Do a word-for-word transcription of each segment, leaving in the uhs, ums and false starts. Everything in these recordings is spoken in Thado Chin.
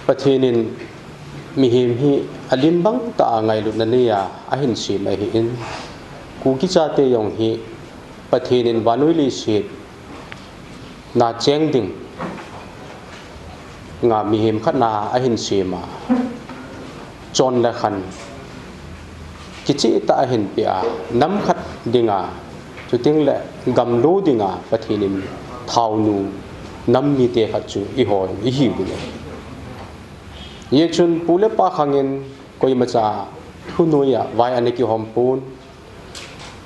Pathen in mihem hi alim bang tah a ngailutna nei a ahin sem ahin, Kuki chate jong hi Pathen in vannoi leiset na cheng ding a mihem khat na ahin sem a, chon le khan kicheh tah ahin pe a, nam khat ding a, chuteng le gamlo ding a Pathen in thaonu nam mite khat chu eiho ihiu ve. Hijeh chun pu le pa khang in koimacha thunoi a vai ana kihom pon,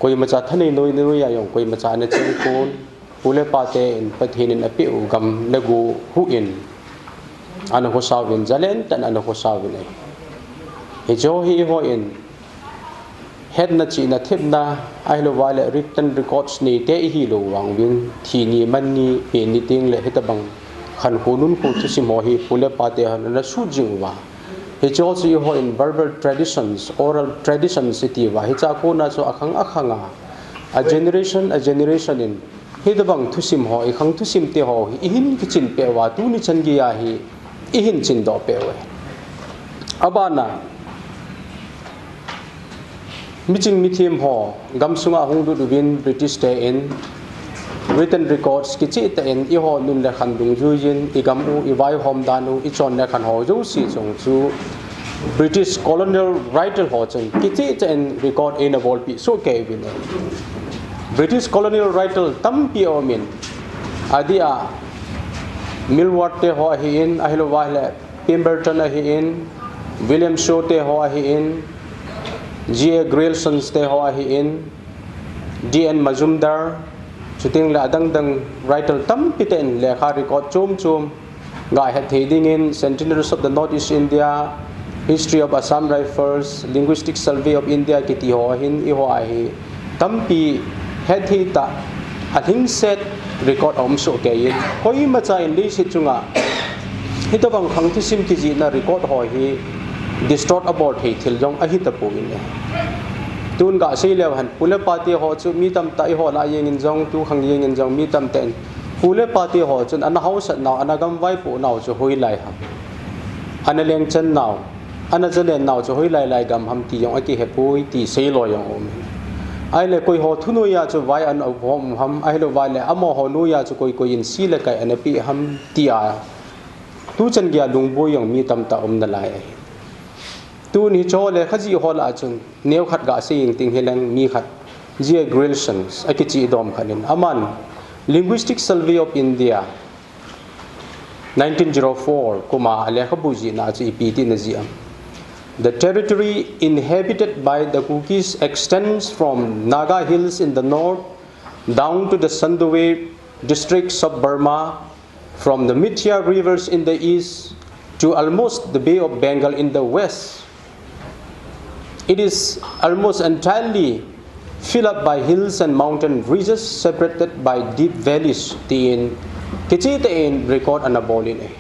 koimacha thanei noi noi a jong koimacha ana cheng pon, pu le pa te in Pathen in apeh u gam le go huhhing in ana khosah uvin, jalen tah in ana khosah uvin ahi. Hiche hi eiho in hetna, chihna, thepna, ahilouva le written records neite ihi lou vang uvin, thi ni, man ni, pen ni teng le hitabang khankho nunkho thusim ho hi pu le pa te hon ana sut jing uva, hiche ho chu eiho in verbal traditions, oral traditions iti uva, hiche a kona chu akhang akhang a, a generation, a generation in hitabang thusim ho, ikhang thusim te ho hi eihin kichin peh uva, tuni chan geiya hi eihin chin doh peh uve. Abana, miching mithem ho gamsunga hung lut uvin British te in written records kicheh tah in eiho nun le khan dungjuiyin, igam u, ivaihom dan u, ichon le khan ho jouse chung chu British colonial writer ho chun kicheh tah in record eina bolpeh soh kei uvin ahi. British colonial writer tampi aumin, adeh a Millward te ho ahin, ahilouva le Pemberton ahin, William Shaw te ho ahin, G A Grierson te ho ahin, D N Majumdar, chuteng le adang dang writer tampi ten lekha record chom chom, ga het thei dingin Centenaries of the North East India, History of Assam Rifles, Linguistic Survey of India kiti ho ahin, eiho a hi tampi het thei tah, alhingset record aum soh kei in, koimacha in leiset chunga hitabang khang thusim kijihna record ho hi distort abol thei thil jong ahi tapon ahi. Tun ga sei leu hen, pu le pa te ho chu mi tamtah eiho lah a jeng in jong, tu khang jeng in jong mi tamtah in pu le pa te ho chun ana haosat nau, ana gam vaipoh nau chu hoilai ham, ana lengchan nau, ana jalen nau chu hoilai lai gam ham ti jong akihepoi ti seilou jong aum in. Ahile koi ho thunoi a chu vai ana hom ham, ahilouva le amaho noi a chu koi koi in si le kai ana peh ham tia tuchan geiya lungboi jong mi tamtah um nalai ahi. Tun hiche ho lekha jih ho lah a chun neokhat ga sei ing ting hileng, mi khat, G A Grierson akicheh dom khat in, aman Linguistic Survey of India, nineteen zero four kum a alekhabu jihna chu ipi tin ajih am: The territory inhabited by the Kukis extends from Naga Hills in the north down to the Sandwe districts of Burma, from the Mithya rivers in the east to almost the Bay of Bengal in the west. It is almost entirely filled up by hills and mountain ridges separated by deep valleys, tin kicheh tah in record ana bol in ahi.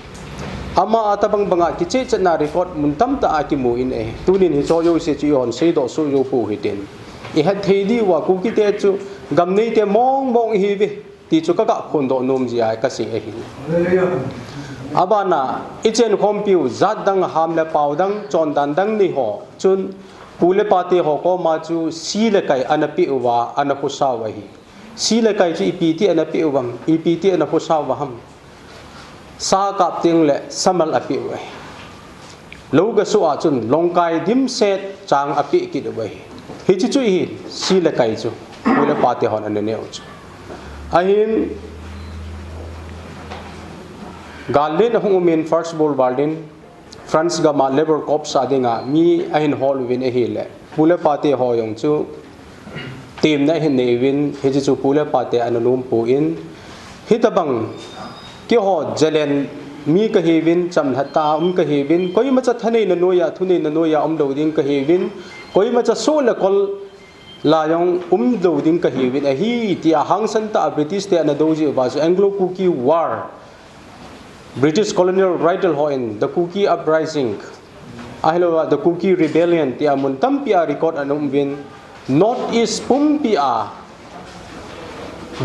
Ama atabang banga kicheh chetna record mun tamtah a kimu in ahi. Tunin hiche ho jouse chu eihon seidoh soh jou pou hitin, ihet thei diuva Kuki te chu gam neite mong mong ihiuve ti chu kaga phondoh nom jeh a kasei ahi. Abana, ichenkhompiu jat dang, ham le pao dang, chondan dang nei ho chun pu le pa te ho koma chu si le kai ana peh uva, ana khosah u ahi. Si le kai chu ipi ti ana peh uvam, ipi ti ana khosah uva ham? Sa kap teng le samal apeh u ahi. Lou gasoh a chun longkai dimset chang apeh kit u ahi. Hiche chu ahi, si le kai chu pu le pa te hon ana neh u chu. Ahin, gal len ahung umin, First World War in France gam a Labour Corps a dinga mi ahin hol uvin ahile, pu le pa te ho jong chu temna ahin nei uvin, hiche chu pu le pa te ana nom pon, hitabang keiho jalen mi kahiuvin, chamlhat tah a um kahiuvin, koimacha thaneina noiya, thuneina noiya umlou ding kahiuvin, koimacha soh le kol la jong umlou ding kahiuvin ahi, tia hangsan tah a British te ana dou jeh uva chu Anglo-Kuki War, British colonial writer hon The Kuki Uprising, ahilouva The Kuki Rebellion tia mun tampi a record ana um uvin, North East pumpi a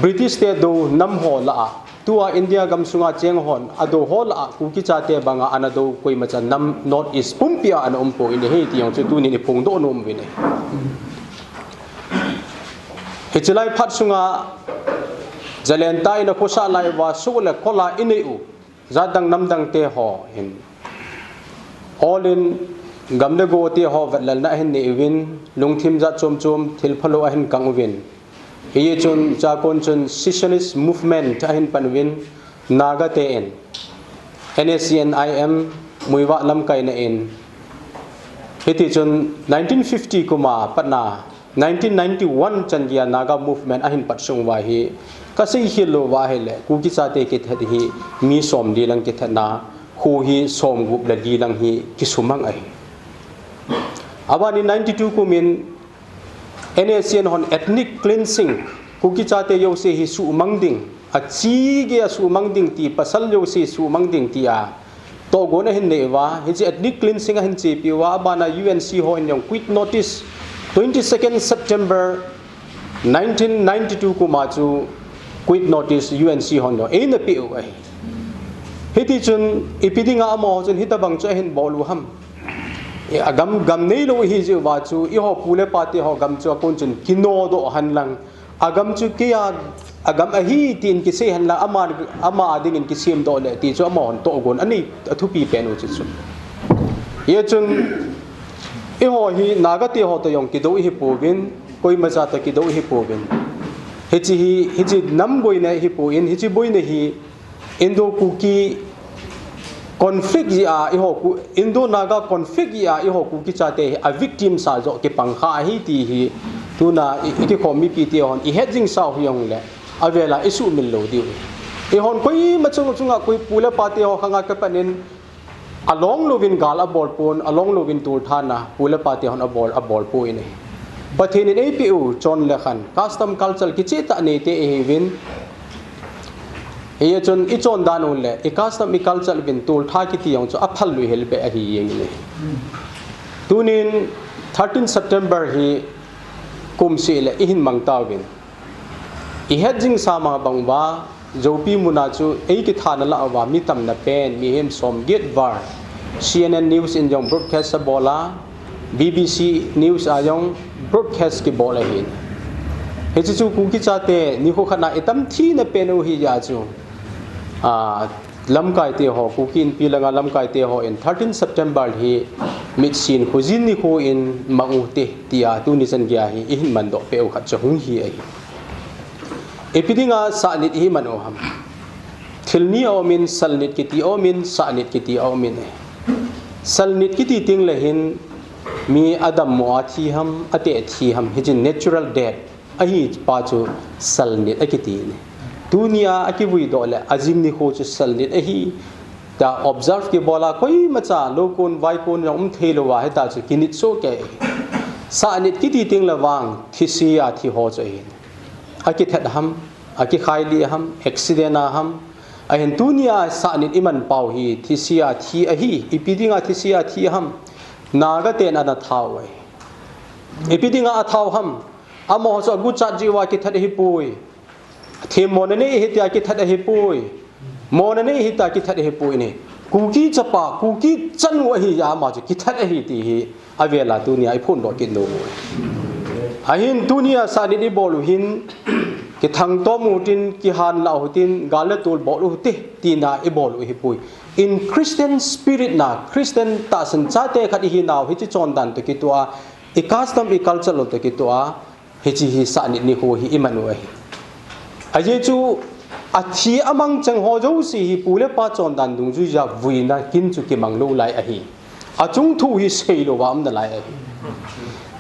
British te dou nam ho lah a Tua India gam sunga cheng hon, adou ho lah a, Kuki chate banga ana dou koimacha nam North East pumpi a ana umpoi ahi ti jong chu tunin iphongdoh nom uvin ahi. Hiche lai phat sunga, jalen tah in akhosah lai uva, soh le khol a inei u, jat dang nam dang te ho hin, all in gam le go te ho vetlelna ahin nei uvin, lungthim jat chom chom, thil phalou ahin kang uvin. Hichun, chua kon chun secessionist movement ahin pan uvin, Naga te in, N S C N I M, Muivah lamkaina in. Hitichun nineteen fifty kum a patna, nineteen ninety-one chan geiya Naga movement ahin pat sung uva hi, kasei khel lou uva ahile, Kuki chate kithat hi mi som li lang kithatna, kho hi som gup le li lang hi kisumang ahi. Abanin ninety-two kum in, N S C N hon ethnic cleansing, Kuki chate jouse hi suhmang ding, achi geiya suhmang ding ti, pasal jouse suhmang ding tia tohgon ahin nei uva, hiche ethnic cleansing ahin chepi uva, abana U N C hon jong quit notice, twenty-second September nineteen ninety-two kum a chu quit notice U N C hon jong eina peh u ahi. Hitichun ipi dinga amaho chun hitobang chu ahin bol u ham. E, agam, gam neilou ihi jeh uva chu, eiho pu le pa te ho gam chu akon chun kinodoh hen lang, agam chu keiya, agam ahi tin kisei hen lang, ama, ama a dingin kisemdoh le ti chu amahon tohgon anei, athupi pen u chu chu. Hichun, eiho hi Naga te ho toh jong kidou ihi pouvin, koimacha toh kidou ihi pouvin. Hiche hi, hiche nam boina ihi pon, hiche boina hi Indo-Kuki conflict jeh a eiho Ku-, Indo-Naga conflict jeh a eiho Kuki chate hi a victim sa joh kipang kha ahi ti hi tuna i, ikikhom mipi te hon ihet jing sau hijongle, avela isuhmil lou diu. Eihon koima chung chunga koi pu le pa te ho khanga kapan in, along louvin gal abol pon, along louvin toltha na pu le pa te hon abol, abol poi ahi. Pathen in eipeh u chon le khan, custom culture kicheh tah nei te ihiuvin, hichun ichon dan u le, i custom i culture uvin toltha kiti jong chu aphal lou hel beh ahi jeng in ahi. Tunin thirteen September hi kum seh le ihin mang tauvin. Ihet jing sa ma bang uva, Joupi muna chu eikithana lah uva mi tamna pen, mihem som get var, C N N News in jong broadcast abol a, B B C News a jong broadcast kibol ahin. Hiche chu Kuki chate nikho khat na itam thina pen u hi jeh a chu, a, lamkai te ho, Kuki Inpi langa lamkai te hon thirteen September hi mitsin khojin nikho in mang u hite tia tuni chan geiya hi ihin mandoh peh u khat chu hung hi ahi. Ipi dinga sahnit ihi man u ham. Thil ni aumin, salnit kiti aumin, sahnit kiti aumin e. Salnit kiti teng le hin mi adammo a thi ham, ateh thi ham, hichun natural death ahi pa chu salnit akiti e. Tunia akivui doh le ajing nikho chu salnit ahi. Tia observe kibol a koimacha loukon vaikon jong um thei lou a hita chu kinit soh kei ahi. Sahnit kiti teng le vang thise a thi ho chu ahi. Akithat ham, akikhai li ham, accident a ham. Ahin tunia sahnit iman pau hi thise a thi ahi, ipi dinga thise a thi ham. Naga ten ana thau ahi. Ipi dinga athau ham. Amaho chu aguchat jeh uva kithat ahipoi. Themmona nei ahi tia kithat ahipoi. Mona nei ahi tia kithat ahipoi ne. Kuki chapa, Kuki chanu ahi jeh a ama chu kithat ahi ti hi avela tunia iphondoh kit nom u. Ahin tunia sahnit ibol u hin, kithangtom u hitin, kihanlah u hitin, gal le tol bol u hite, tina ibol u ahipoi. In Christian spirit na, Christian tahsan chate khat ihinau hiche chondan toh kitoh a, i custom, i culture toh kitoh a, hiche hi sahnit nikho hi iman u ahi. Ajeh chu, athi amang cheng ho jouse hi pu le pa chondan dungjuiya vuina kin chu kimang lou lai ahi. Achung thu hi seilou va um nalai ahi.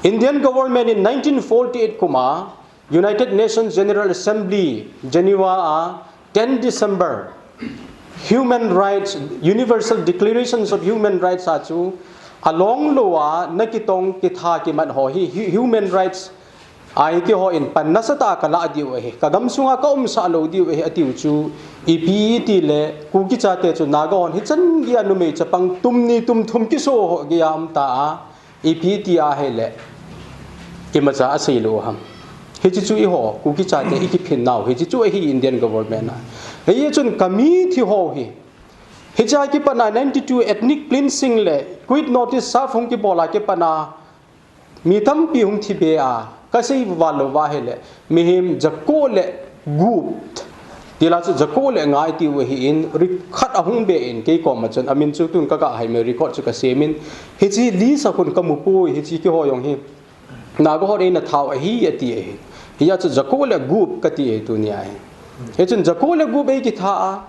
Indian government in nineteen forty-eight kum a, United Nations General Assembly, Geneva a, ten December, Human Rights, Universal Declarations of Human Rights a chu, along lou a, nakitong kitha kimat ho hi, hu-, human rights, a hiti hon pan nasatah a kalah diu ahi, kagam sunga kaumsah lou diu ahi, atiu chu, ipi itile, Kuki chate chu Naga hon hichan geiya numei chapang tum ni tum thum kiso ho geiya um ta a, ipi iti ahile, imacha asei lou ham. Hiche chu eiho, Kuki chate ikiphin nau, hiche chu ahi Indian government a. Hijeh chun kami thi ho hi, hiche a kipat a ninety-two ethnic cleansing le quit notice serve hung kibol a kipat a mi tampi hung thi be a, kasei val lou va ahile, mihem jako le gup, tila chu jako le nga iti u ahin, ri khat ahung be in, kei koma chun amin chu tun kaga hai me, record chu kasem in, hiche list a khun kamu poi, hiche keiho jong hi Naga hon eina thau ahi ati ahi. Hijeh chun jako le gup kati ahi tunia hi. Hichun jako le gup eikitha a,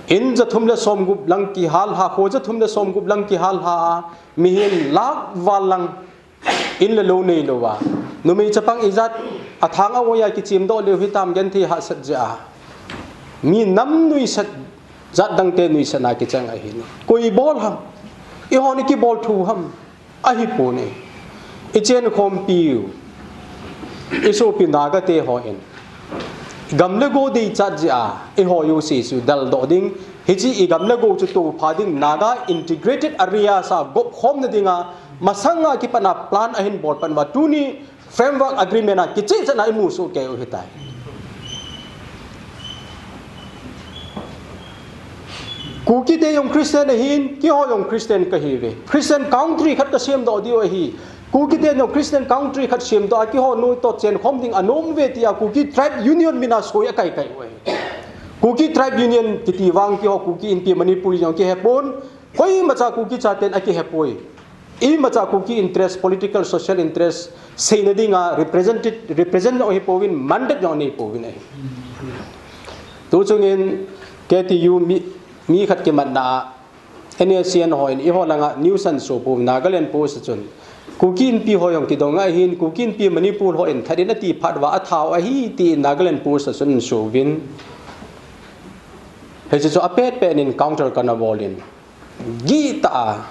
in jathum le somgup lang kihal lha, kho jathum le somgup lang kihal lha a, mihem lakh val lang in le lou neilou a, numei chapang ijat athang a oi a kichim doh leu hitam genthei hahsat jeh a, mi nam nuisat, jat dangte nuisat na kichang ahi. Koi bol ham? Eihon ikibol thu ham? Ahipon e. Ichenkhompiu, isopi Naga te hon gam le go deichat jeh a, eiho jouse chu deldoh ding, hiche igam le go chu toupha ding, Naga Integrated Areas a gopkhomna dinga masanga kipat a plan ahin bol pan uva, tuni Framework Agreement a kicheh chan a imu soh kei u ahitai. Kuki te jong Christian ahin, keiho jong Christian kahiuve. Christian country khat kasem doh diu ahi. Kuki te jong Christian country khat sem doh a, keiho noi toh chenkhom ding anom uve tia Kuki Tribe Union min a soi akai kai u ahi. Kuki Tribe Union kiti vang keiho Kuki Inpi Manipur jong kihepon, koimacha Kuki chaten akihepoi. Imacha Kuki interest, political, social interest seina dinga represented, represent jong hipouvin, mandate jong neipouvin ahi. Tuchungin K T U mi, mi khat kimatna a, N S C N hon eiho langa news ahin soh pouvin, Nagaland Post a chun Kuki Inpi ho jong kidong ahin, Kuki Inpi Manipur hon that in ati phat uva athau ahi tin Nagaland Post a chun ahin soh uvin. Hiche chu apet pet in counter kana bol in, gitah a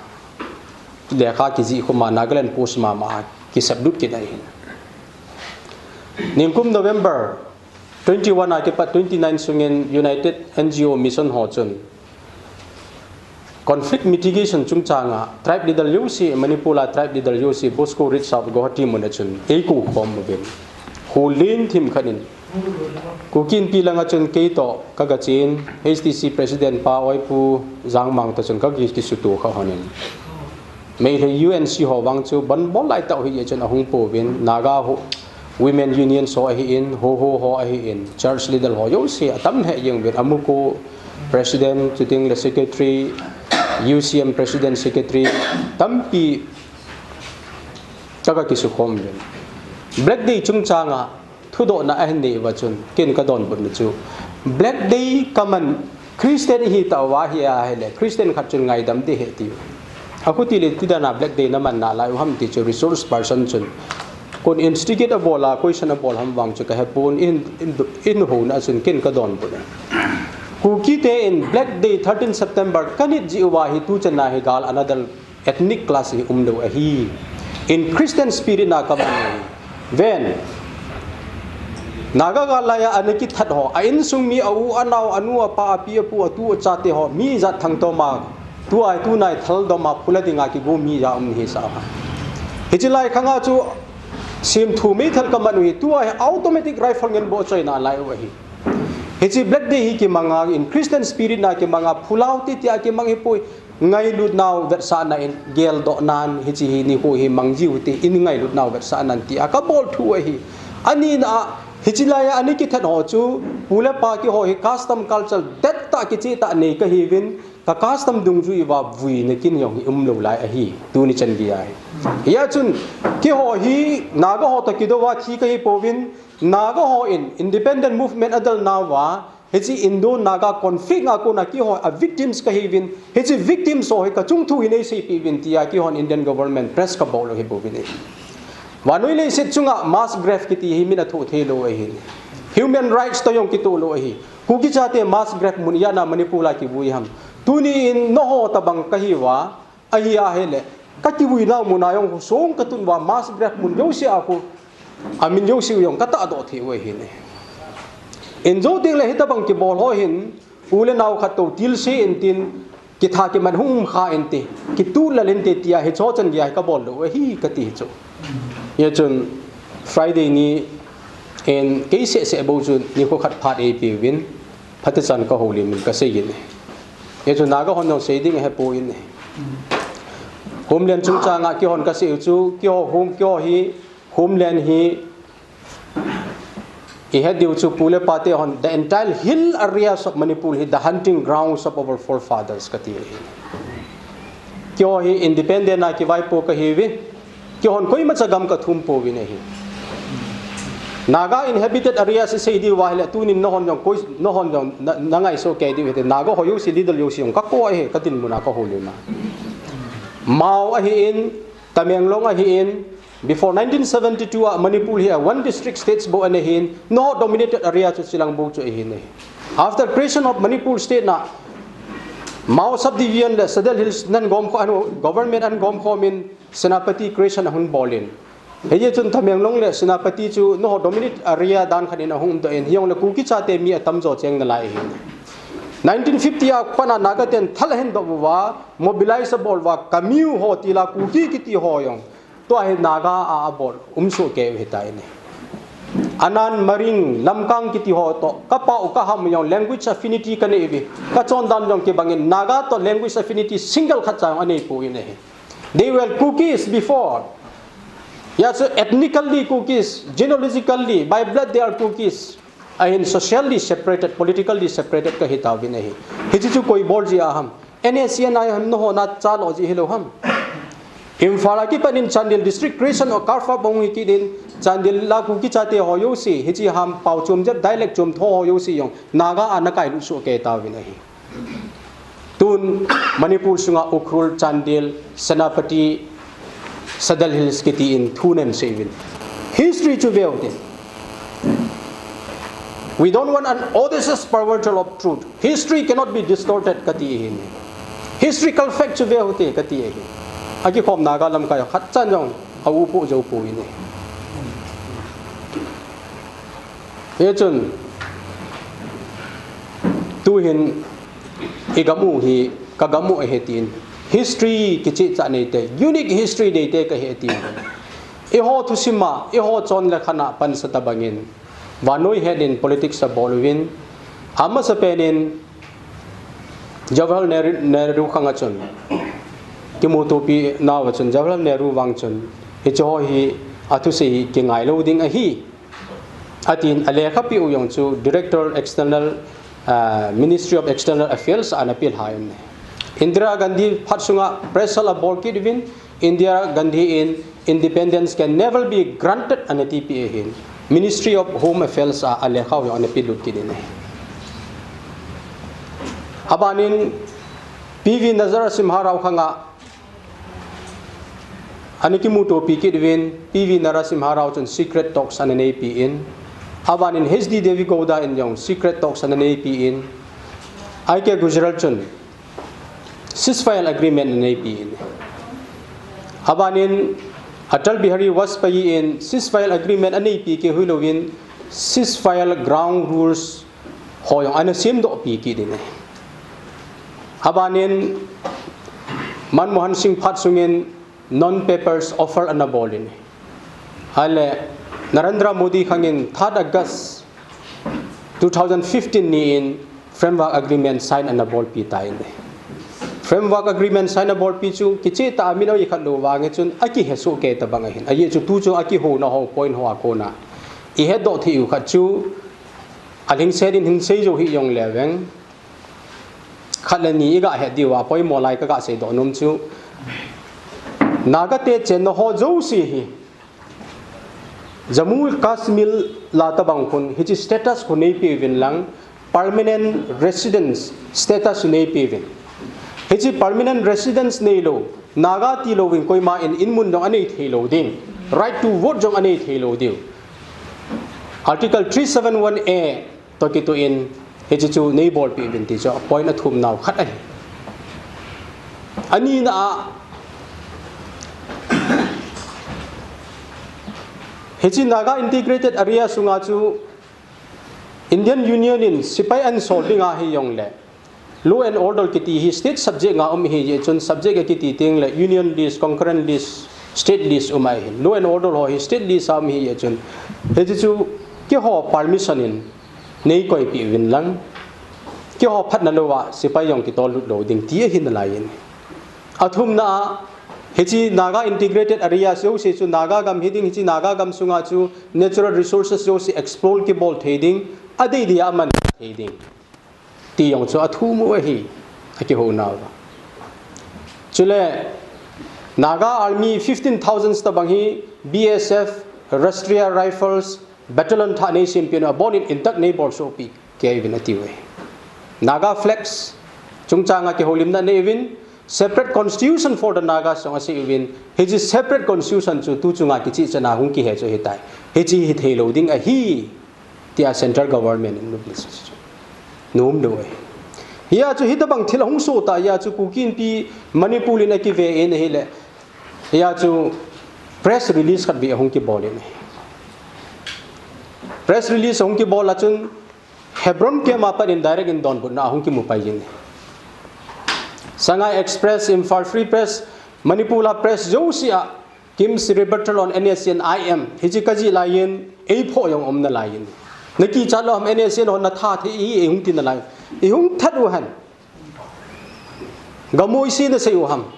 lekha kijih khum a, Nagaland Post mama a kiseplut kit ahin. Nikum November twenty-one a kipat twenty-nine sungin United N G O Mission ho chun conflict mitigation chungchang a tribe leader jouse, Manipur a tribe leader jouse, Bosco Ridge South Guwahati mun a chun eikou khom uvin, houlim thim khat in, Kuki Inpi langa chun kei toh kaga chen, H T C President pa Oipu Jangmang toh chun kaki, kisuto kha lhonin, Meitei U N C ho vang chu ban bol lai tah u ahi jeh chun ahung pouvin, Naga ho, Women Union ho ahin, Hoho ho ahin, church leader ho jouse atam lheh jeng uvin, AMUCO President, chuteng le Secretary, U C M President, Secretary, tampi kaga kisukhom uvin. Black Day chungchang a thudohna ahin nei uva chun, ken kadonbutna chu, Black Day kaman Christian ihi tauva ahi ahile, Christian khat chun ngaidam ding ahi tiu. Akhuti le tidan a Black Day naman nalai u ham ti chu resource person chun, kon instigate abol a, question abol ham vang chu kahepon, in, in, in houna chun ken kadonbut e. Kuki te in Black Day thirteen September kanit jeh uva hi tuchan a hi gal another ethnic clash hi umlou ahi. In Christian spirit na kaman ahi. Ven, Naga gal laiya ana kithat ho, a insung mi, a u, a nao, a nu, a pa, a pi, a pu, a tu, a chate ho, mi ijat thangtom a, tua, tunai thaldom a, phula dinga kigo mi ijat um hisah a. Hiche lai khanga chu semthu meithal kaman u hi, tua hi automatic rifle ngen bohchoi nalai u ahi. Hiche Black Day hi kimanga, in Christian spirit na kimanga, phulou te tia kimang hipoi, ngailutnau vetsahna in geldoh nan, hiche hi nikho hi mangjiu hite, in ngailutnau vetsahnan tia kabol thu ahi. Anina a, hiche laiya ana kithat ho chu, pu le pa keiho hi custom culture dettah kichehtah nei kahiuvin, ka custom dungjui uva vuina kin jong hi umlou lai ahi, tuni chan geiya hi. Hia chun, keiho hi Naga ho toh kidouva thi kahipouvin, Naga hon independent movement adelnauva, hiche Indo-Naga conflict a kona keiho a victims kahiuvin, hiche victims ho hi kachung thu hi neiseipeh uvin tia keihon Indian government press kabol u ahibouvin ahi. Vannoi leiset chunga mass grave kiti hi min athoh theilou ahi. Human rights toh jong kitoh lou ahi. Kuki chate mass grave mun ijat a Manipur a kivui ham? Tuni in nangho tobang kahiuva, ahi ahile, kakivuinau muna jong khosung katun uva mass grave mun jouse a khu, amin jouse u jong katahdoh thei u ahi ne. Injo tengle hitobang kibol ho hin, u le nao khat tou tilse intin, kitha kiman hung um kha inte, kituhlal inte tia hicheho chan geiya hi kabol lou ahi kati chu. Hia chun Friday ni in kei sehseh bou chu nikho khat phat eipeuvin. Khatichan kahoulim in kasei in. Hichu Naga hon jong sei ding ahepoi. Homeland chungchang a keihon kasei u chu, keiho home, keiho hi, homeland hi, ihet diu chu pu le pa te hon, the entire hill areas of Manipur hi, the hunting grounds of our forefathers kati ahi. Keiho hi independent a kivaipo kahiuve. Keihon koimacha gam kathum pouvin ahi. Naga inhabited areas isei diu ahile, tunin nahon jong koi, nahon jong na, nangai soh kei diu hite. Naga ho jouse, leader jouse jong kakou ahi, kadinmun a kahoulim a. Mao ahin, Tamenglong ahin, before nineteen seventy-two a Manipur hi a one district states bou ana hin, nahon dominated area chu chilang bou chu ahin ahi. After creation of Manipur state na, Mao subdivision le Sadar Hills nan gomkho, government an gomkhomin, Senapati creation ahung bolin. Hiche chun Tamenglong le Senapati chu nahon dominate area dan khat in ahung umdoh in, hijongle Kuki chate mi atamjo cheng nalai ahin. Nineteen fifty a pat a Naga ten thal ahin doh uva, mobilize abol uva, Kamio ho tila Kuki kiti ho jong, tua hi Naga a abol, umsoh kei u ahitai. Anan Maring, Lamkang kiti ho toh, kapao kaham jong language affinity kanei uve, kachondan jong kibangin, Naga toh language affinity single khatcha jong anei poi ahi. They were Kukis before. Yes, ethnically Kukis, genealogically, by blood they are Kukis. Ahin socially separated, politically separated kahi tauvin ahi. Hiche chu koi bol ji a ham? N S C N I ham, nahon nacha lo ji hilou ham? Imphal a kipanin Chandel district creation or carve up ahung hi kit in, Chandel a Kuki chate ho jouse, hiche ham pao chom jep dialect chom tho ho jouse jong, Naga a nakailut soh kei tauvin ahi. Tun Manipur sunga Ukhrul, Chandel, Senapati, Sadar Hills kiti in thu neisei uvin. History chu veu te. We don't want an audacious perversion of truth. History cannot be distorted kati ahi. Historical fact chu veu te kati ahi. Akikhom Naga lamkai khatchan jong aupo jou poi. Hichun, tuhin, igam u hi, kagam u ahi tin. History kichehcha neite, unique history neite kahi tin. Eiho thusim a, eiho chon le khan a pansat tabangin, vannoi het in politics abol uvin, amasapen in, Jawaharlal Nehru, Nehru khang a chun, kimutopi nauva chun, Jawaharlal Nehru vang chun, hiche ho hi athusei hi kingai lou ding ahi, atin alekhapi u jong chu Director External, ah, Ministry of External Affairs ana pilhai in. Indira Gandhi phat sunga press hal abol kit uvin, Indira Gandhi in independence can never be granted ana tipi ahin. Ministry of Home Affairs a, alekha u jong ana pelut kit in ahi. Abanin P V Narasimha Rao khang a ana kimutopi kit uvin, P V Narasimha Rao chun secret talks ana neipi in. Abanin H D Devegowda in jong secret talks ana neipi in. I K Gujral chun ceasefire agreement aneipi in. Abanin Atal Bihari Vajpayee in ceasefire agreement aneipi kei hilouvin ceasefire ground rules ho jong ana semdohpi kit in. Abanin Manmohan Singh phat sungin non-papers offer ana bol in. Ahile Narendra Modi khang in third August two thousand fifteen ni in framework agreement sign ana bolpi tai. Framework agreement sign abolpi chu kicheh tah a min ahi khat lou vang chun akihesoh kei tabang ahin. Ajeh chu tu chu akihouna ho point ho a kona ihetdoh thei u khat chu alhingset in hinsei jou hi jong leveng. Khat le ni iga het diu a poimo lai kaga seidoh nom chu, Naga te chenna ho jouse hi Jammu Kashmir la tabang khun hiche status khu neipi uvin lang, permanent residence status neipi uvin. Hiche permanent residence neilou, Naga tilouvin koima in inmun jong anei theilou ding, right to vote jong anei theilou diu. Article three seven one A toh kitoh in, hiche chu neibolpi uvin ti chu point athumnau khat ahi. Anina a, hiche Naga Integrated Area sunga chu Indian Union in sepai ana sol ding ahi jongle, law and order kiti hi state subject a um ahi jeh chun subject akiti tengle union list, concurrent list, state list um ahi. Law and order ho hi state list a um ahi jeh chun, hiche chu keiho permission in neikoipi uvin lang. keiho phatna louva sepai jong kitol lut lou ding ti ahi nalaiyin. Athumna a, hiche Naga Integrated Area jouse chu Naga gam hiding, hiche Naga gam sunga chu natural resources jouse explore kibol thei ding, adei dia aman thei ding ti jong chu athum u ahi, akihounauva. Chule Naga Army fifteen thousand tobang hi B S F, Rashtriya Rifles, Battalion thah nei sempeh un, abonin intact nei bolsohpeh kei uvin atiuve. Naga flags chungchanga kihoulimna nei uvin, separate constitution for the Nagas jong asei uvin, hiche separate constitution chu tu chunga kicheh chana hung kihe chu ahitai. Hiche hithei lou ding ahi, tia central government in notice chu nom lou ahi. Hia chu hitobang thil ahung soh tah hia chu Kuki Inpi Manipur in akive in ahile, hia chu press release khat vei ahung kibol in ahi. Press release ahung kibol a chun Hebron camp a pat in direct in donbutna ahung kimu pai in. Sangai Express, Imphal Free Press, Manipur a press jouse a, Kim's rebuttal on N S C N I M, hiche kajih laiyin, eiphoh jong um nalaiyin. Nakichat lou ham, N S C N hon natha thei ahi, eihung ti nalai. Eihung that u hen. Gam u ise nasei u ham.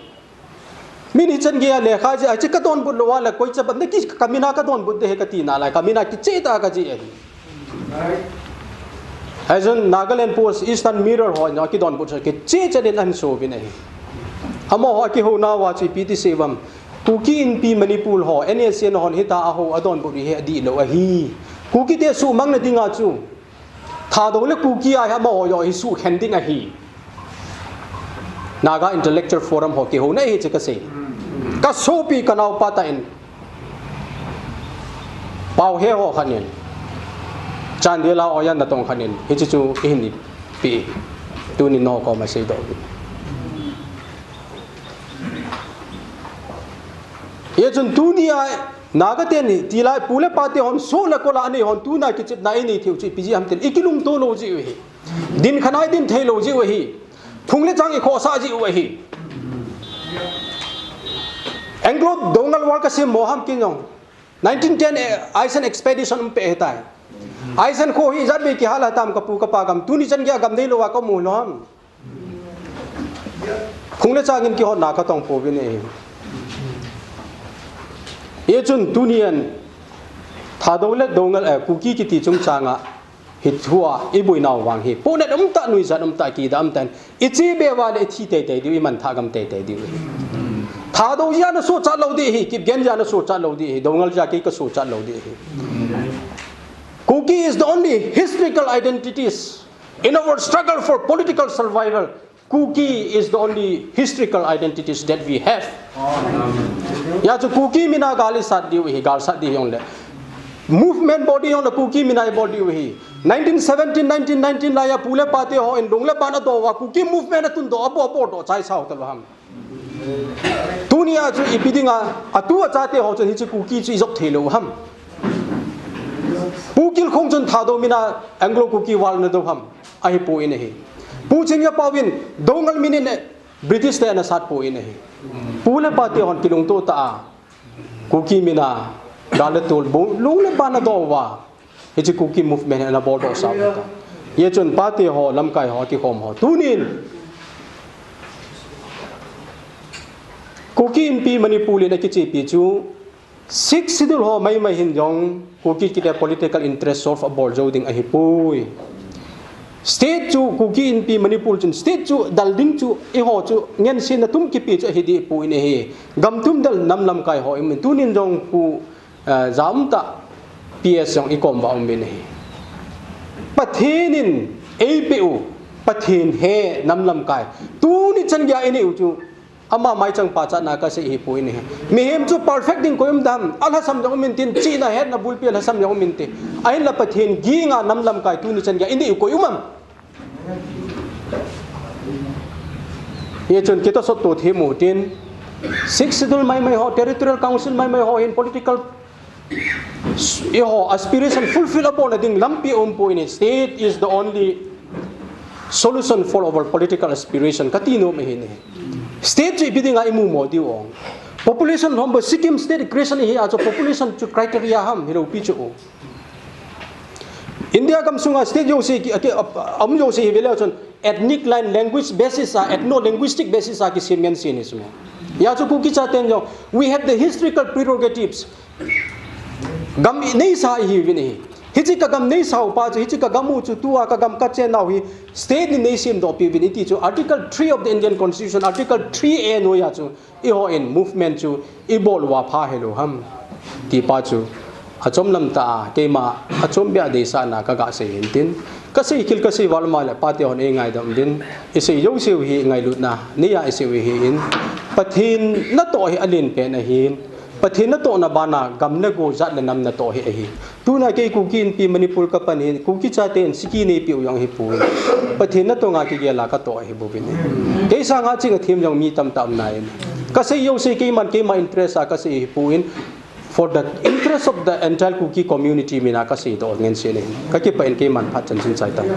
Min hichan geiya lekha jih a, hiche kadonbut lou a le koi cha ban, naki, kamina kadonbut ding ahi kati nalai, kamina kicheh tah a kajih ahi. Hichun Nagaland Post, Eastern Mirror ho in akidonbut chu kicheh chan in ahin so uvin ahi. Amaho akihounauva chu ipi ti sei uvam. Kuki Inpi Manipur ho, N S C N hon hitia ahou adonbut u hi adih lou ahi. Kukite suhmang na dinga chu Thadou le Kuki a hi amaho jong hi suhkhen ding ahi. Naga Intellectual Forum ho kihouna ahi chu kasei. Kasopi kanaopa tah in. Paohe ho khat in. Chandel a oiya natong khat in. Hiche chu ihin ipi. Tuni nangho koma seidoh. Hichun tunia Naga ten hi, tilai pu le pa te hon, soh le kol a anei hon, tuna kichepna inei thei u chu ipi jeh ham tile, ikilungto lou jeh u ahi. Din khanai din thei lou jeh u ahi. Phung le chang ikhohsah jeh u ahi. Anglo Doungel War kasem mo ham kei jong. Nineteen ten, eh, Isan Expedition um peh ahitai. Isan kho hi ijat vei kihal a tam kapu kapa gam. Tuni chan geiya gam neilou a kamu lou ham. Phung le chang in kihotna katong pouvin ahi. Hichun tuniin Thadou le Doungel, eh, Kuki kiti chungchanga hi thua iboinau vang hi. Pohnat umtah, nuijat umtah, kidah umtah in. Iche be uva le ithi teitei diu, imanthah gam teitei diu. Thadou jeh a nasohchat lou ding ahi, Kipgen jeh a nasohchat lou ding ahi, Doungel jeh a kei kasohchat lou ding ahi. Kuki is the only historical identities. In our struggle for political survival, Kuki is the only historical identities that we have. Hia chu Kuki mina gal isat diu ahi, gal sat ding hijongle. Movement bol ding hijongle Kuki mina ibol diu ahi. Nineteen seventeen, nineteen nineteen laiya pu le pa te hon lung le ban adoh uva Kuki movement atundoh, abol, aboldoh chai sao talou ham. Tunia chu ipi dinga, atu achate ho chun hiche Kuki chu ijop thei lou ham. Pu Gilkhong chun Thadou mina Anglo Kuki War nadou ham. Ahipoi ahi. Pu Chingyapao in Doungel min in British te anasat poi ahi. Pu le pa te hon kilungto tah a Kuki mina gal le tol bol, lung le ban adoh uva. Hiche Kuki movement hi ana boldoh sao ta. Hichun pate ho, lamkai ho, kikhom ho. Tunin Kuki Inpi Manipur in akichepi chu Sixth Schedule ho maimai hin jong Kuki kiti a political interest solve abol jou ding ahipoi. State chu Kuki Inpi Manipur chun state chu dal ding chu eiho chu ngensen na tum kipe chu ahi deh poi ahi. Gam tum dal nam lamkai ho in tunin jong Pu ah, ja umtah P S jong ikom uva um in ahi. Pathen in eipeh u, Pathen he nam lamkai. Tuni chan geiya inei u chu, ama maichang pachatna kasei ahipoi ahi. Mihem chu perfect ding koi um dem, alhasam jong um inte, chihna hetna bulpi alhasam jong um inte. Ahinla Pathen ginga nam lamkai tuni chan geiya inei u koi um am? Hichun kitosot to thei mu tin, Sixth Schedule maimai ho, Territorial Council maimai ho hin political eiho aspiration fulfill abol na ding lampi umpoi ahi. State is the only solution for our political aspiration kati nom ahi. State chu ipi dinga imu mo diu ham? Population hom bo, Sikkim state creation hi a chu population chu criteria ham, hilou pi chu. India gam sunga state jouse ki, ki, um jouse hi veleu chun ethnic line, language basis a, ethno-linguistic basis a kisem ngen sih ni sum. Hijeh chun Kuki chaten jong, we have the historical prerogatives. Gam neisah ihiuvin ahi. Hiche ka gam neisah u pa chu, hiche ka gam u chu tua ka gam ka chennau hi state in neisemdoh peh uvin iti chu Article three of the Indian Constitution, Article three A noiya chu eihon movement chu ibol uva pha hilou ham ti pa chu achom lam tah a, keima achom beh a deisahna kaga sei hin tin. Kasei khel kasei val ma le pate hon eingaidam uvin. Isei jouseu hi ngailutna neiya isei u ahin. Pathen natoh hi alen pen ahin. Pathen natohna bana gam le go jat le nam natoh hi ahi. Tuna kei Kuki Inpi Manipur kapan hin, Kuki chaten siki neipeh u jong hipon. Pathen natoh nga kigel a katoh ahi bouvin. Kei sanga ching athem jong mi tamtah um nai. Kasei jouse keiman keima interest a kasei hipon. For the interest of the entire Kuki community mina kaseidoh ngen sih ni. Kakipah in keiman phat chan ching chai tan.